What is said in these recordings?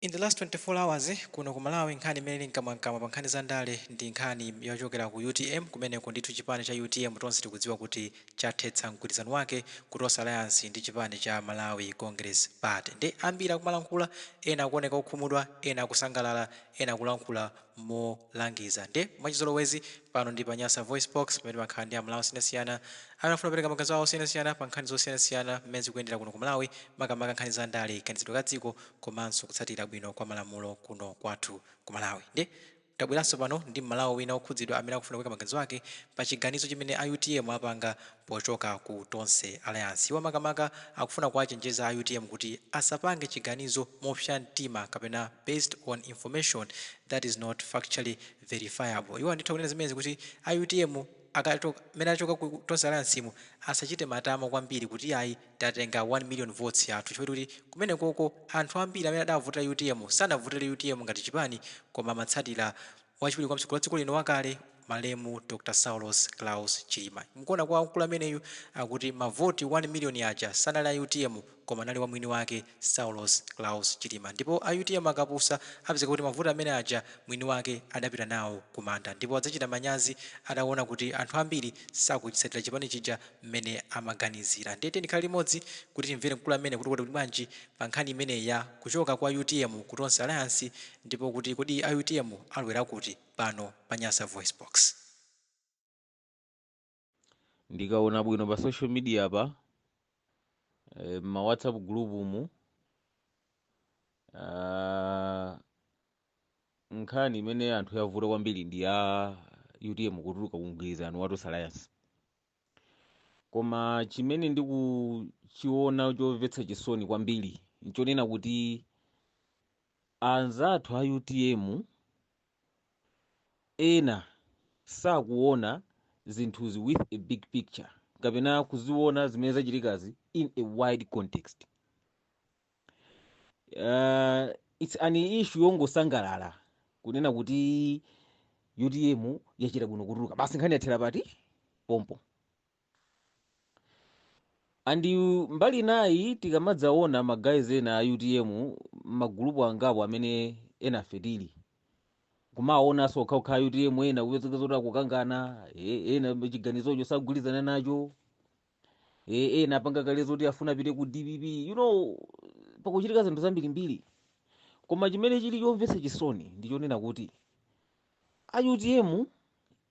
In the last 24 hours kuno ku Malawi, nkhani imene ili mkamwamkamwa pa nkhani za ndale ndi nkhani yochokera ku UTM. Kumeneko ndithu chipani cha UTM tonse tikudziwa kuti chathetsa mgwirizano wake ku Tonse Alliance ndi chipani cha Malawi Congress Party. Ndi ambiri akumalankhula, ena akuoneka okhumudwa, ena akusangalala, ena akulankhula molangiza. Ndi mwachizolowezi pano ndi pa Nyasa Voice Box, pamene makhala ndi Amalawi osiyanasiyana amene afuna kupereka maganizo awo osiyanasiyana pa nkhani zosiyanasiyana mmene zikuyendera kuno ku Malawi, makamaka nkhani za ndale, kayendetsedwe ka dziko komanso kutsatira bwino kwa malamulo kuno kwathu ku Malawi. Ndi tabweranso pano ndi Mmalawi wina okhudzidwa amene akufuna kuyika maganizo ake pa chiganizo chimene a UTM apanga pochoka ku Tonse Alliance. Iwo makamaka akufuna kuwachenjeza a UTM kuti asapange chiganizo mopsa mtima kapena based on information that is not factually verifiable. Iwo anditha kunena zimenezi kuti a UTM amene achoka ku Tonse Alliance mu asachite matama kwambiri kuti ayi, tatenga 1 million votes yathu, chifukwa kuti kumenekoko anthu ambiri amene adavotera UTM sanavotere UTM ngati chipani, koma amatsatira wachiwiri kwa mtsogoleri wa dziko lino wakale, malemu Dr Saulos Klaus Chilima. Mukuona kwa mkulu ameneyu akuti mavoti 1 million aja sanali a UTM, koma anali wa mwini wake Saulos Klaus Chilima. Ndipo a UTM akapusa, apezeka kuti mavoti amene aja mwini wake adapita nawo kumanda, ndipo adzachita manyazi ataona kuti anthu ambiri sakuchitsatira chipani chija mmene amaganizira. Ndiye ndikhale limodzi kuti timvere mkulu amene kuti kodi bwanji pa nkhani imeneyi ya kuchoka kwa UTM ku Tonse Alliance, ndipo kuti kodi a UTM alowera kuti, pano pa Nyasa Voice Box. Ndikaona bwino pa social media pa ma WhatsApp group mu, nkhani imene anthu yavuta kwambiri ndi ya UTM kutuluka ku mgwirizano wa Tonse Alliance. Koma chimene ndikuchiona chomvetsa chisoni kwambiri nchonena kuti anzathu a UTM ena sakuona zinthuzi with a big picture kapena kuziona zimene zachitikazi in a wide context. It's an issue yongosangalala kunena kuti UTM yachita bwino kutuluka, basi, nkhani yathera pati pompo. And mbali nayi, tikamadzaona ma guys ena a UTM, magulupu angapo amene ena afe tili kumaonanso okhaokha a UTM ena kupezeka zoti akukangana, ena chiganizocho sagwirizana nacho, ena apanga kale zoti afuna apite ku DPP. Pakuchitika zinthu zambirimbiri, koma chimene chili chomvetsa chisoni ndi chonena kuti a UTM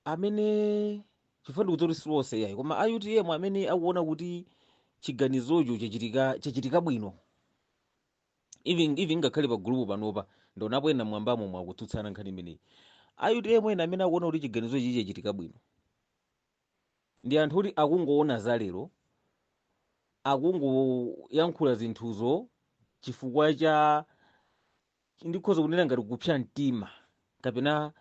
amene, chifukwa ndikudziwa kuti siwonse yayi, koma a UTM amene akuona kuti chiganizocho chachitika, chachitika bwino, even ngakhale pa gulupu panopa ndionapo ena mwambamo mwakutsutsana nkhani imeneyi. A UTM ena amene akuona kuti chiganizo chichi chachitika bwino ndi anthu kuti akungoona za lero, akungoyankhula zinthuzo chifukwa cha, ndikhoza kunena ngati kupsa mtima, kapena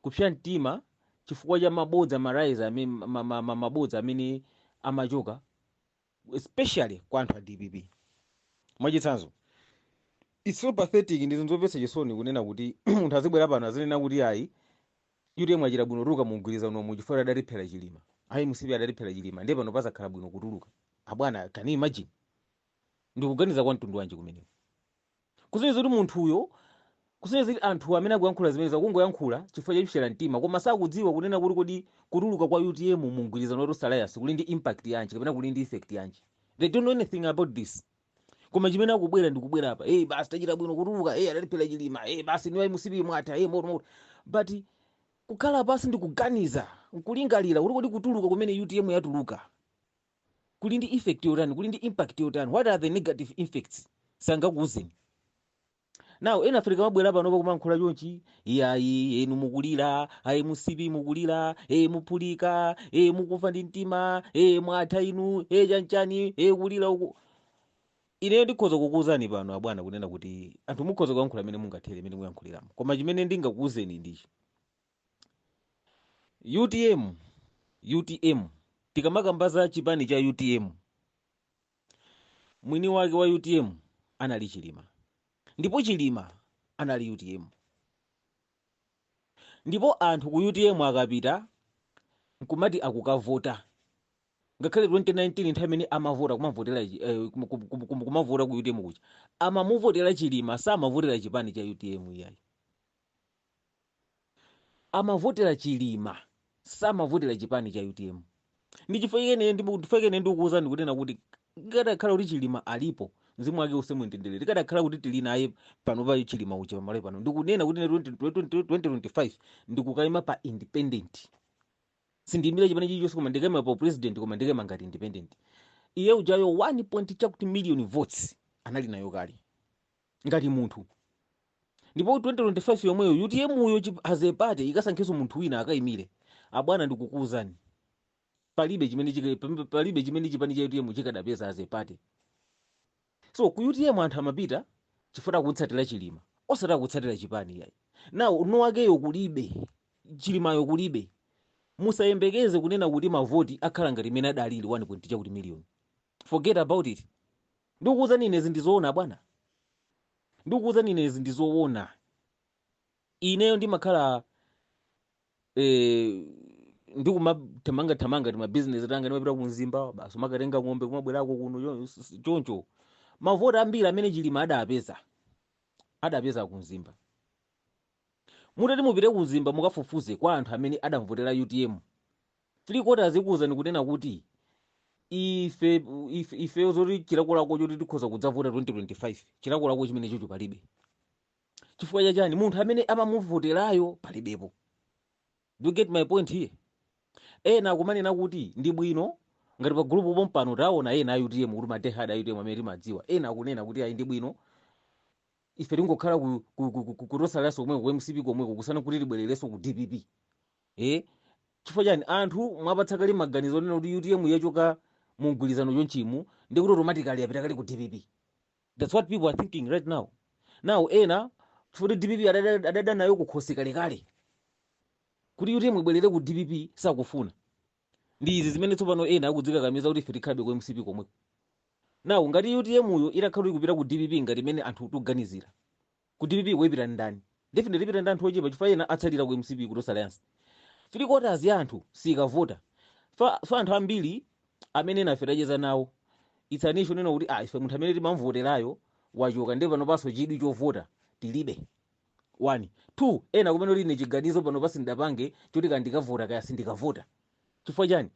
kupsa mtima chifukwa cha mabodza, ma lies amene mabodza amene amachoka especially kwa anthu a DPP. Mwachitsanzo, it's so pathetic, ndi zinthu zomvetsa chisoni kunena kuti munthu azibwera pano azinena kuti ayi, UTM achita bwino kutuluka mu mgwirizano mu chifukwa adatiphera Chilima, ayi, MCP adatiphera Chilima, ndiye pano pazakhala bwino kutuluka. Abwana, can you imagine? Ndikuganiza kwa mtundu wanji kumeneko? Kusonyeza kuti munthuyo, kusonyeza kuti anthu amene akuyankhula zimene akungoyankhula chifukwa chapsera mtima, koma sakudziwa kunena kuti kodi kutuluka kwa UTM mu mgwirizano wa Tonse Alliance kuli ndi impact yanji kapena kuli ndi effect yanji. They don't know anything about this, koma chimene akubwera ndikubwera apa, "Hey, basi, tachita bwino kutuluka. Hey, adatiphera Chilima. Hey, basi, niwa MCP mwatha. Hey, moto moto." But kukhala pasi ndikuganiza, nkulingalira kuti kodi kutuluka kumene UTM yatuluka kuli ndi effect yotani, kuli ndi impact yotani, what are the negative effects, sangakuuzeni. Now ena Africa mabwera panopa kumankhula chonchi, "Iyayi, enu mukulira, ayi, MCP mukulira, e muphulika, e mukufa ndi mtima, e mwatha inu, e chanchani, e kulira uku." Ineyo ndikhoza kukuwuzani pano abwana kunena kuti anthu mukhoza kuyankhula amene mungathere imene muyankhuliramo, koma chimene ndingakuwuzeni ndichi: UTM, UTM, tikamakamba za chipani cha UTM, mwini wake wa UTM anali Chilima, ndipo Chilima anali UTM. Ndipo anthu ku UTM akapita nkumati akukavota, Ngakhale 2019 nthawi imene amavota, kumavotera kumavota ku UTM kuja, amamuvotera Chilima, samavotera chipani cha UTM iyayi. Amavotera Chilima, samavotera chipani cha UTM. Ndi chifukwa chake ndifukwa ine ndikukuwuzani kunena kuti ikadakhala kuti Chilima alipo, mzimu wake use mumtendere, tikadakhala kuti tili naye pano pa Chilima uja pamalo pano, ndikunena kuti ine 2025 ndikukayima pa independent. Sindiyimira chipani chilichonse, koma ndikayima pa president, koma ndikayima ngati independent. Iye ujayo 1 point chakuti million votes anali nayo kale ngati munthu. Ndipo 2025 yomweyo UTM uyo as a party ikasankhenso munthu wina akayimire, abwana, ndikukuwuzani, palibe chimene chipani cha UTM chikadapeza as a party. So ku UTM anthu amapita chifukwa kutsatira Chilima, osati kutsatira chipani yayi. Now uno wakeyo kulibe, Chilimayo kulibe, musayembekeze kunena kuti mavoti akhala ngati imene adalili 1 point chakuti million. Forget about it. Ndikukuwuzani ine, izi ndizoona bwana, ndikukuwuzani ine, izi ndizoona. Ineyo ndimakhala ndikumathamanga thamanga ti mabizinesi tanga, ndimapita ku Mzimba basi, makatenga ng'ombe, kumabwerako kuno choncho. Mavoti ambiri amene Chilima adapeza, adapeza ku Mzimba. Mutati mupite ku Mzimba mukafufuze kwa anthu amene adamvotera UTM, three quarters ikuwuzani kunena kuti ife zoti chilakolako choti tikhoza kudzavota 2025, chilakolako chimene chocho palibe. Chifukwa chachani? Munthu amene amamuvoterayo palibepo. Do you get my point here? Ena akumanena kuti ndi bwino ngati pa group pompano taona ena a UTM, kuti ma diehard a UTM amene timadziwa, ena akunena kuti ayi, ndi bwino ife tingokhala kutosalaso komweko ku MCP komweko, kusana kuti tibwererenso ku DPP. Chifukwa chani? Anthu mwapatsa kale maganizo onena kuti UTM yachoka mu mgwirizano chonchimu, ndi kuti automatically yapita kale ku DPP. That's what people are thinking right now. Now ena, chifukwa kuti DPP adada nayo kukhosi kalekale, kuti UTM ibwerere ku DPP sakufuna. Ndi izi zimene tsopano ena akudzikakamiza kuti ife tikhalabe ku MCP komweko. Now ngati UTM uyo itakhala ikupita ku DPP ngati imene anthu tikuganizira, ku DPP kuipita ndani? Definitely ipita ndi anthu ochepa, chifukwa ena atsalira ku MCP, ku Tonse Alliance. Three quarters ya anthu sikavota. Fa anthu ambiri amene nafe tacheza nawo, it's an issue nena kuti ah, ife munthu amene timamvoterayo wachoka, ndi pano paso chidwi chovota tilibe. One, two, ena kumene kuti ine chiganizo pano pasi ndidapange choti kaya ndikavota kaya sindikavota. Chifukwa chani?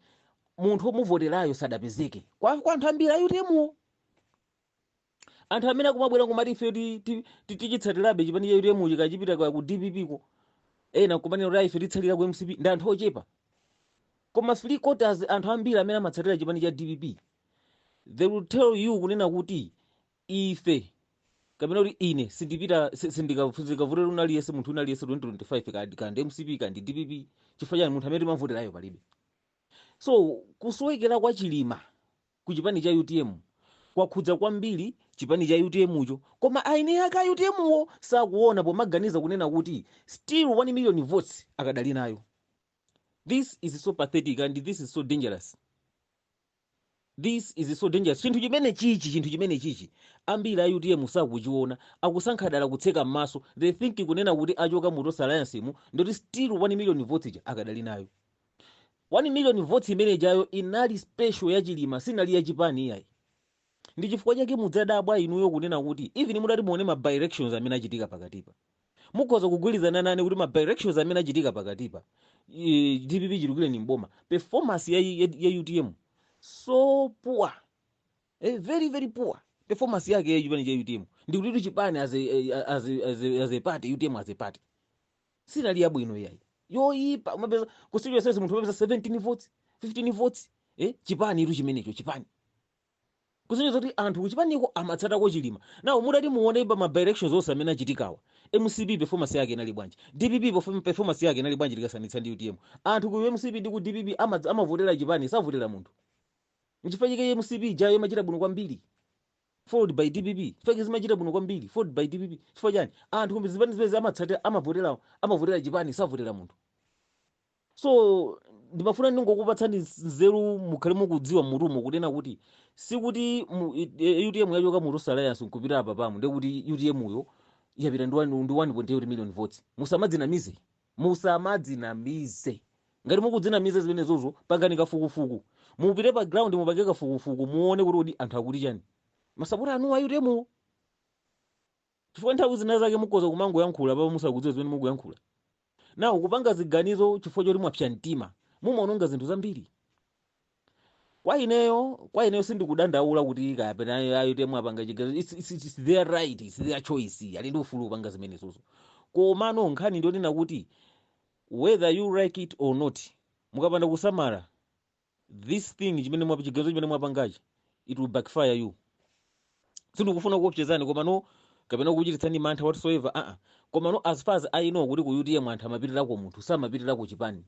Munthu womuvoterayo sadapezeke kwa anthu ambiri a UTM. Anthu amene akumabwera kumati ife tichitsatirabe chipani cha UTM chikachipita kwa ku DPP ko, ena kumanena kuti ife titsalira ku MCP, ndi anthu ochepa. Koma three quarters, anthu ambiri amene amatsatira chipani cha DPP, they will tell you kunena kuti ife kapena kuti ine sindipita, sindikavotera wina aliyense, munthu wina aliyense 2025, kandi MCP kandi DPP. Chifukwa chani? Munthu amene timamvoterayo palibe. So kusowekera kwa Chilima ku chipani cha UTM kwakhudza kwambiri chipani cha UTM ucho, koma aine ake a UTM wo sakuona pomaganiza kunena kuti still 1 million votes akadali nayo. This is so pathetic and this is so dangerous. This is so dangerous. Chinthu chimene chichi ambiri a UTM sakuchiona, akusankha dala kutseka m'maso. They think kunena kuti achoka mu Tonse Alliance mu, ndoti still 1 million votes ija akadali nayo. 1 million votes imene ijayo inali special ya Chilima, sinali ya chipani iyayi. Ndi chifukwa chake mudzadabwa inuyo kunena kuti even mudati muone ma by-elections amene achitika pakatipa, mukhoza kugwirizana nane kuti ma by-elections amene achitika pakatipa, DPP chilukire ni mboma, performance ya UTM so poor, very very poor performance yake ya chipani cha UTM. Ndikuti chipani as a party, UTM as a party sinali yabwino iyayi, yoyipa. Umapeza constituency munthu umapeza 17 votes, 15 votes, chipani itu chimenecho, chipani kusonyeza kuti anthu kuchipaniko amatsatako Chilima. Nawo mudati muone pa ma by-elections onse amene achitikawa, MCP performance yake inali bwanji? DPP performance yake inali bwanji tikasanitsa ndi UTM? Anthu ku MCP ndi ku DPP amavotera chipani, savotera munthu. Nchifukwa chake MCP jayo imachita bwino kwambiri, followed by DPP. Chifukwa chake zimachita bwino kwambiri, followed by DPP. Chifukwa chani? Anthu ku zipani zimene amatsatira, amavotera chipani, savotera munthu. So ndimafuna ndingokupatsani nzeru, mukhale mukudziwa mutumo kunena kuti sikuti UTM yachoka mu Tonse Alliance nkupita apa pamo ndekuti UTM uyo yapita ndi 1.8 million votes. Musamadzinamize, musamadzinamize. Ngati mukudzinamiza zimenezozo, pangani kafukufuku. Mupite pa ground, mupange kafukufuku, muone kuti kodi anthu akuti chani, masapota anuwo a UTM, chifukwa nthawi zina zake mukhoza kumangoyankhula papa musakudziwa zimene mukuyankhula. Nawo kupanga ziganizo chifukwa choti mwapsa mtima, mumaononga zinthu zambiri. Kwa ineyo sindikudandaula kuti kapena a UTM apanga chiganizo. It's their right, it's their choice, ali ndi ufulu kupanga zimenezozo. Komano nkhani ndionena kuti whether you like it or not, mukapanda kusamala, this thing chimene chiganizo chimene mwapangachi, it will backfire you. Sindikufuna kuopsezani, komano kapena kuchititsani mantha whatsoever, komano as far as I know kuti ku UTM anthu amapitirako munthu, samapitirako chipani.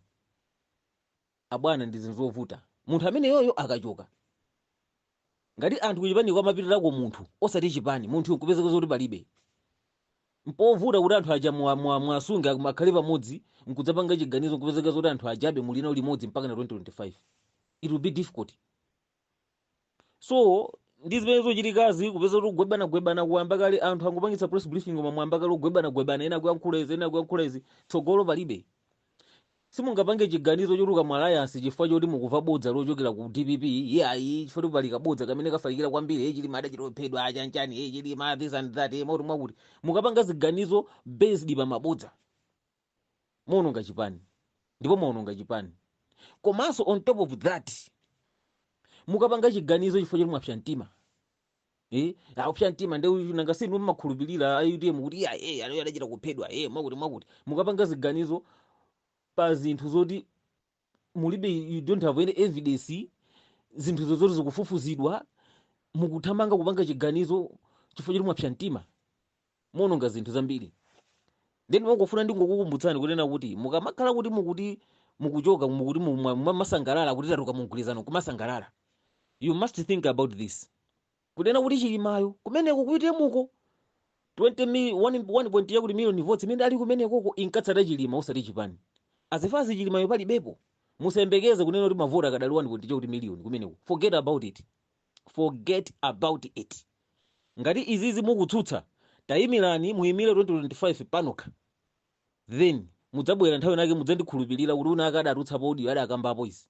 Abwana, ndi zinthu zovuta munthu amene yoyo akachoka. Ngati anthu kuchipaniko amapitirako munthu osati chipani, munthu nkupezeka zoti palibe, mpovuta kuti anthu aja mwasunge akhale pamodzi nkudzapanga chiganizo, nkupezeka zoti anthu ajabe mulina limodzi mpaka na 2025. It will be difficult. So ndi zimene zochitikazi, kupeza kuti kugwebana-gwebana kuyamba kale, anthu angopangitsa press briefing koma mwamba kale kugwebana-gwebana, ena akuyankhula izi, ena akuyankhula izi, tsogolo palibe. Simungapange chiganizo chotuluka mu alliance chifukwa choti mukuva bodza lochokera ku DPP. Iyayi, chifukwa choti pali kabodza kamene kafalikira kwambiri, "Hey, Chilima adachitophedwa chanchani, hey, Chilima this and that, hey, mwakuti mwakuti." Mukapanga ziganizo based pa mabodza, muononga chipani, ndipo muononga chipani. Komanso on top of that, mukapanga chiganizo chifukwa choti mwapsa mtima, akupsa mtima ndi nanga sinu mmakhulupirira a UTM kuti iya, adachita kuphedwa, mwakuti mwakuti. Mukapanga ziganizo pa zinthu zoti mulibe, you don't have any evidence, zinthu zoti zikufufuzidwa, mukuthamanga kupanga chiganizo chifukwa choti mwapsa mtima, muononga zinthu zambiri. Then mungofuna ndingokukumbutsani kunena kuti mukamakhala kuti mukuti mukuchoka, mukuti masangalala kuti tatuka mugwirizano, kumasangalala, you must think about this, kunena kuti Chilimayo kumeneko kuitemuko 20 1 point yakuti million votes imene ali kumenekoko inkatsata Chilima osati chipani. As far as Chilimayo palibepo, musayembekeze kunena kuti mavoti akadali 1 point chakuti million kumeneko. Forget about it, forget about it. Ngati izizi mukutsutsa, tayimirani, muyimire 2025 panokha, then mudzabwera nthawi nake mudzandikhulupirira kuti una akadatutsa podiyo adakambapo izi.